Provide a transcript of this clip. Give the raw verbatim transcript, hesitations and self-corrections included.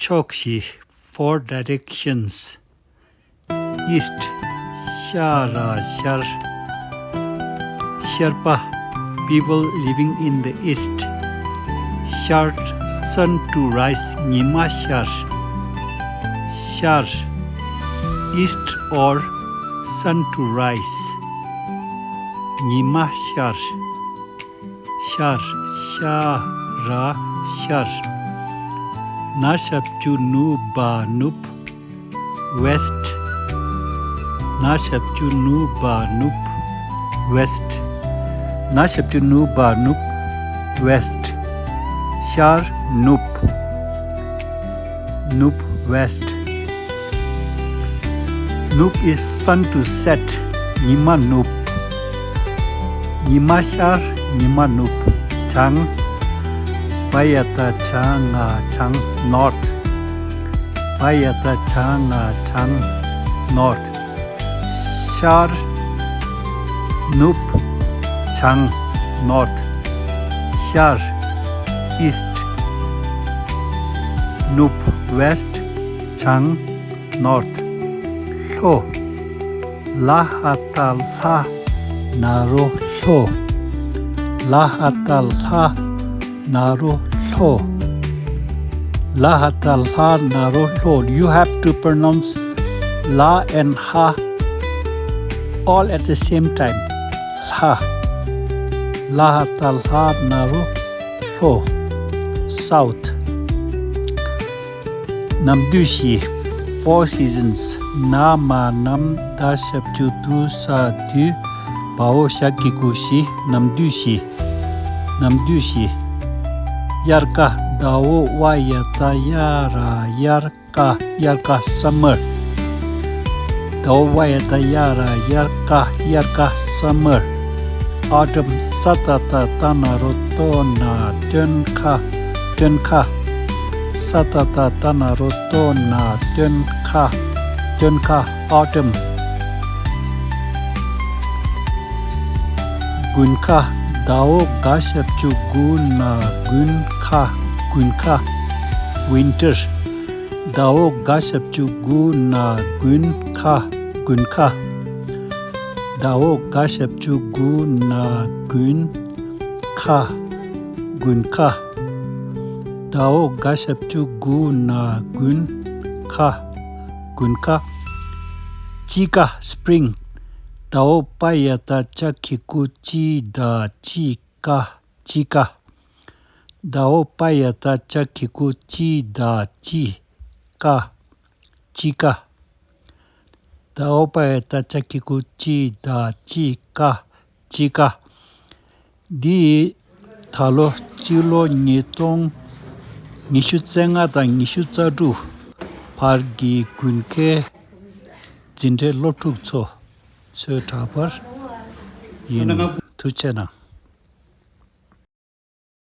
ཕྱོགས་བཞི། Four directions. East. ཤར་ར་ཤར། ཤར་པ། People living in the east. ཤར། Sun to rise. ཉི་མ་ཤར། ཤར། East or sun to rise. ཉི་མ་ཤར། ཤར། ཤ་ར་ཤར། ན་ཞབས་ཀྱུ་ནུ་བ་ནུབ། West. ན་ཞབས་ཀྱུ་ནུ་བ་ནུབ། West. ན་ཞབས་ཀྱུ་ནུ་བ་ནུབ། West. ཤར་ནུབ། ནུབ། West. ནུབ་is sun to set. ཉི་མ་ནུབ། ཉི་མ་ཤར། ཉི་མ་ནུབ། བྱང་། བ་ཡ་བཏགས་བྱ་ང་བྱང་། North. བ་ཡ་བཏགས་བྱ་ང་བྱང་། North. ཤར། ནུབ། བྱང་། North. ཤར། East. ནུབ། West. བྱང་། North. ལྷོ། ལ་ཧ་བཏགས་ལྷ། ན་རོ་ལྷོ། ལ་ཧ་བཏགས་ལྷ། ན་རོ་ལྷོ། ལ་ཧ་བཏགས་ལྷ། ན་རོ་ལྷོ། You have to pronounce ལ་and་ཧ་all at the same time. ལྷ། ལ་ཧ་བཏགས་ལྷ། ན་རོ་ལྷོ། South. ནམ་དུས་བཞི། Four seasons. ན་མ་ནམ། ད་ཞབས་ཀྱུ་དུ། ས་དུས། བ་འོག་ཞ་གི་གུ་ཞི། ནམ་དུས་བཞི། ནམ་དུས་བཞི། དབྱར་ཁ། ད་འོག་བ་ཡ་བཏགས་དབྱ་ར་དབྱར་ཁ། དབྱར་ཁ། Summer. ད་འོག་བ་ཡ་བཏགས་དབྱ་ར་དབྱར་ཁ། དབྱར་ཁ། Summer. Autumn. ས་ཏ་བཏགས་སྟ་ན་རོ་སྟོ་ན་སྟོན་ཁ། སྟོན་ཁ། ས་ཏ་བཏགས་སྟ་ན་རོ་སྟོ་ན་སྟོན་ཁ། སྟོན་ཁ། Autumn. དགུན་ཁ། ད་འོག་ག་ཞབས་ཀྱུ་གུ་ན་དགུན་ཁ། དགུན་ཁ། Winter. ད་འོག་ག་ཞབས་ཀྱུ་གུ་ན་དགུན་ཁ། དགུན་ཁ། ད་འོག་ག་ཞབས་ཀྱུ་གུ་ན་དགུན་ཁ། དགུན་ཁ། ད་འོག་ག་ཞབས་ཀྱུ་གུ་ན་དགུན་ཁ། དགུན་ཁ། དཔྱིད་ཀ། Spring. ད་འོག་པ་ཡ་བཏགས་ཅ་གི་གུ་དཔྱི་ད་དཔྱིད་ཀ། དཔྱིད་ཀ། ད་འོག་པ་ཡ་བཏགས་ཅ་གི་གུ་དཔྱི་ད་དཔྱིད་ཀ། དཔྱིད་ཀ། ད་འོག་པ་ཡ་བཏགས་ཅ་གི་གུ་དཔྱི་ད་དཔྱིད་ཀ། དཔྱིད་ཀ། འདི་ད་ལོ་སྤྱི་ལོ་ཉིས་སྟོང་ཉི་ཤུ་རྩ་ལྔ་དང་ཉི་ཤུ་རྩ་དྲུག་བར་གྱི་དགུན་ཁའི་འཛིན་གྲྭའི་སློབ་ཕྲུག་ཚོ་ཚོའི་འདྲ་པར་ཡིན། ཐུགས་རྗེ་གནང་།